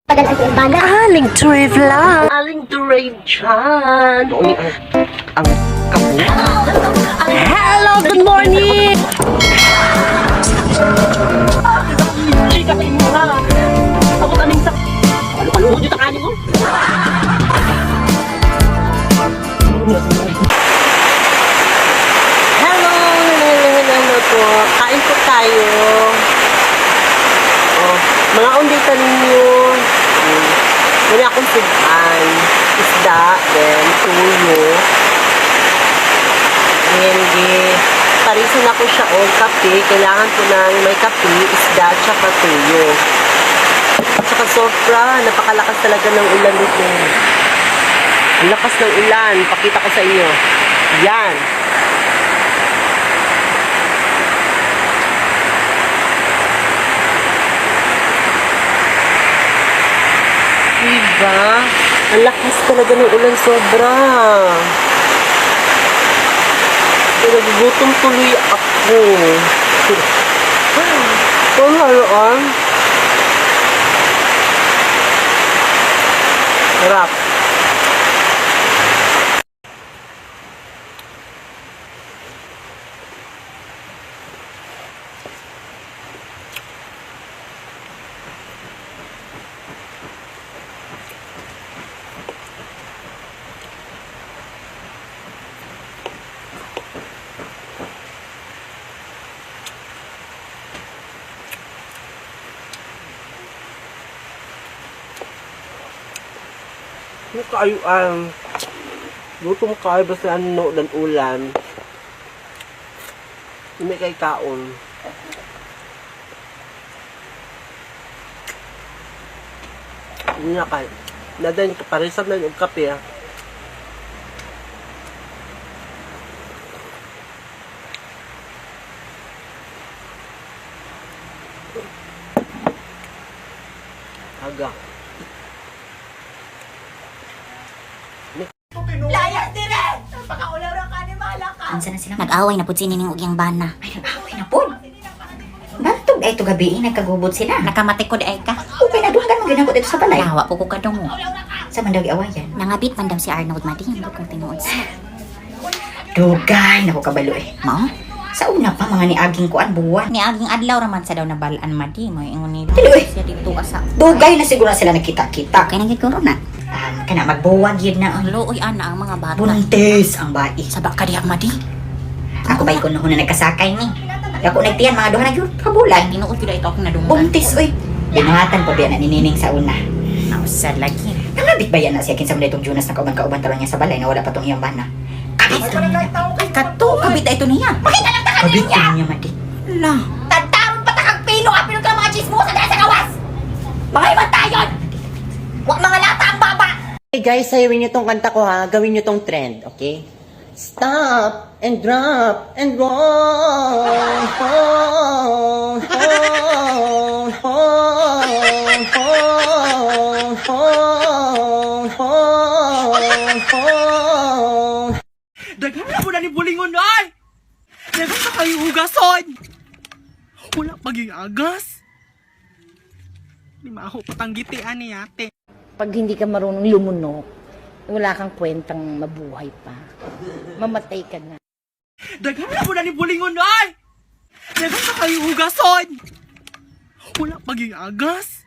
Padala si Bana. Aling Trave lang. Aling Trave dyan. Ang kabuo. Hello, good morning! Chika kay mo ha. Ako kaming sa... Ano kaluhod yung takanin ko? Hello, hello, hello, hello po. Kain po tayo. Oh, mga undita ninyo. Wala akong sugan. Isda, then tuyo. Then, di, parisan ako siya og kape. Kailangan ko ng may kape, isda, tsaka tuyo. Tsaka sobra, napakalakas talaga ng ulan dito. Ang lakas ng ulan. Pakita ko sa inyo. Yan. Diba? Ang lakas talaga ng ulan sobra. Pero nagugutom tuloy ako. Ang haluan. Sarap. Ano kayo ang gutom kayo basta ano ulan ulan. Hindi kay kaon. Hindi na kay. Nadan parisan na yung kape ah. Aga. Layas dire! Pakaulaw ra ka ni Mala ka. Unsa na sila? Nag-away na pud si Nining og iyang bana. Ay, nag-away na po. Bantog ay to gabi, nagkagubot sila. Nakamatikod ay ka. Okay na, duhagan mo ginako dito sa balay. Lawa po ko kadungo. Sa man daw giawayan. Nangabit man daw si Arnold Madi, hindi kong tinuod siya. Dugay, nako kabalo eh. Mao? Sa una pa, mga niaging kuan buwan. Niaging adlaw raman sa daw nabalaan Madi, may ingon ni Tuloy. siya dito asa. Dugay na siguro na sila nagkita-kita. Okay na gid ko na. Kana magbuwag yun na. Ang Oy. luoy ana ang mga bata. Buntis ang bai. Saba ka diha Madi. Ako ba'y kuno na nagkasakay ni. Dako nagtiyan mga duha na gyud kabulan. Tinuod gyud ito akong nadunggan. Buntis oy. Binuhatan pa biya na ni Nining sa una. Nausa lagi. Nangabit ba yan na siya kinsa man itong Jonas na kauban-kauban talon niya sa balay na wala pa tong iyang bana. Kabit to niya. Ay kato, kabit ito niya. Kabit to niya madi. La. Tantaron pa takang pino apil ka mga chismosa dahil sa gawas. Mga ibantayon. Wa mga lata ang baba. Hey guys, sayawin niyo tong kanta ko ha. Gawin niyo tong trend, okay? Stop and drop and roll. Roll, roll, roll, roll, roll, roll, roll. Daghan na po na ni Bulingon ay! Daghan pa kayo hugason! Wala paging agas! Di maaho patanggitian ni ate. Pag hindi ka marunong lumunok, wala kang kwentang mabuhay pa. Mamatay ka na. Daghan na po na ni Bulingon ay! Daghan pa kayo hugason! Wala paging agas!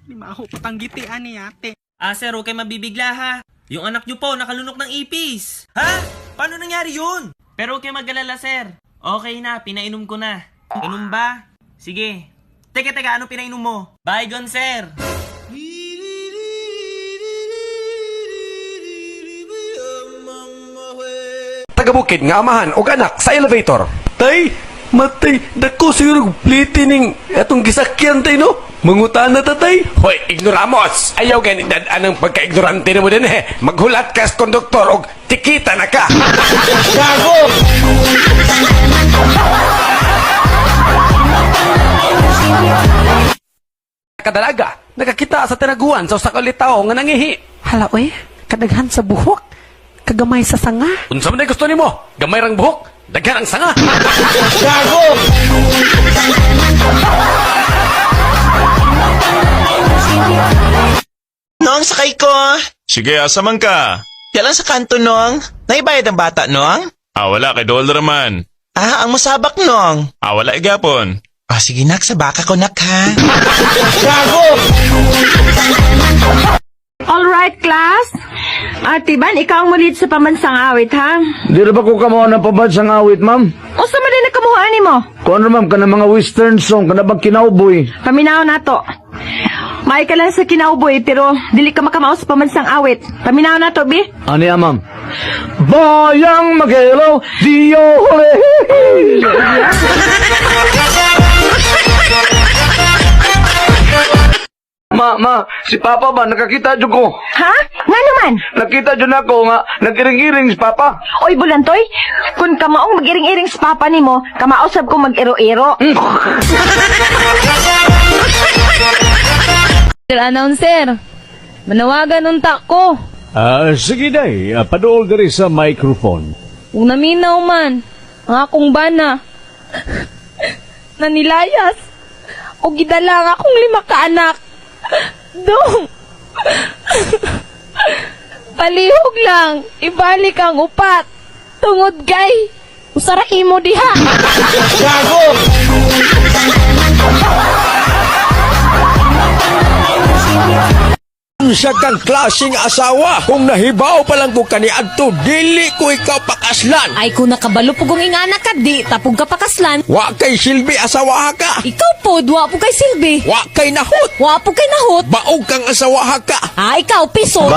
Di maaho patanggitian ni ate. Ah, sir, huwag kayo mabibigla ha. Yung anak nyo po, nakalunok ng ipis. Ha? Paano nangyari yun? Pero huwag kayo mag-alala, sir. Okay na, pinainom ko na. Ganun ba? Sige. Teka, teka, ano pinainom mo? Baygon, sir. Tagabukid nga amahan og anak sa elevator. Tay, matay, dako siguro pliti ning atong gisakyan tay no. Mangutan na tatay. Hoy, ignoramos. Ayaw gani dad-an ang pagka-ignorante nimo din eh. Maghulat ka sa konduktor og tikita na ka. Gago! Kadalaga, nakakita sa tinaguan sa usa ka litaw nga nangihi. Hala oy, kadaghan sa buhok, kagamay sa sanga. Unsa man day gusto nimo? Gamay rang buhok, daghan ang sanga. Gago! Nong, sakay ko. Sige, asa man ka? Diya lang sa kanto, Nong. Naibayad ang bata, Nong? Ah, wala kay dollar man. Ah, ang masabak, Nong. Ah, wala igapon. Ah, sige, nak. Sa baka ko, nak, ha? Alright, class. Ate Ban, ikaw ang mulit sa pamansang awit, ha? Di ra ba ko kamo ng pambansang awit, ma'am? Usa man din nakamuhaan nimo. Kuan ra, ma'am, kana mga western song, kana bang kinauboy? Paminaw nato. May ka lang sa kinauboy, pero dili ka makamao sa pamansang awit. Paminaw nato, bi. Ani ah, ma'am? Bayang magelaw, di huli. Ma, ma, si Papa ba nakakita jud ko? Ha? Nga naman. Nakita jud nako nga nag-iring-iring si Papa. Oy, Bulantoy, kung kamaong mag-iring-iring sa papa nimo, kamao sab ko mag-iro-iro. Sir announcer, manawagan unta ko. Ah, sige day, paduol diri sa microphone. Kung naminaw man, ang akong bana, nanilayas, o gidala ang akong 5 ka anak. Dong! Palihog lang, ibalik ang upat. Tungod kay, usara imo diha. Siya kang klaseng asawa. Kung nahibaw pa lang ko kaniadto, dili ko ikaw pakaslan. Ay kung nakabalo pugong ingana ka di, tapog ka pakaslan. Wa kay silbi asawa ka. Ikaw po, wa po kay silbi. Wa kay nahot. Wa po kay nahot. Baog kang asawa ka. Ah, ikaw, piso.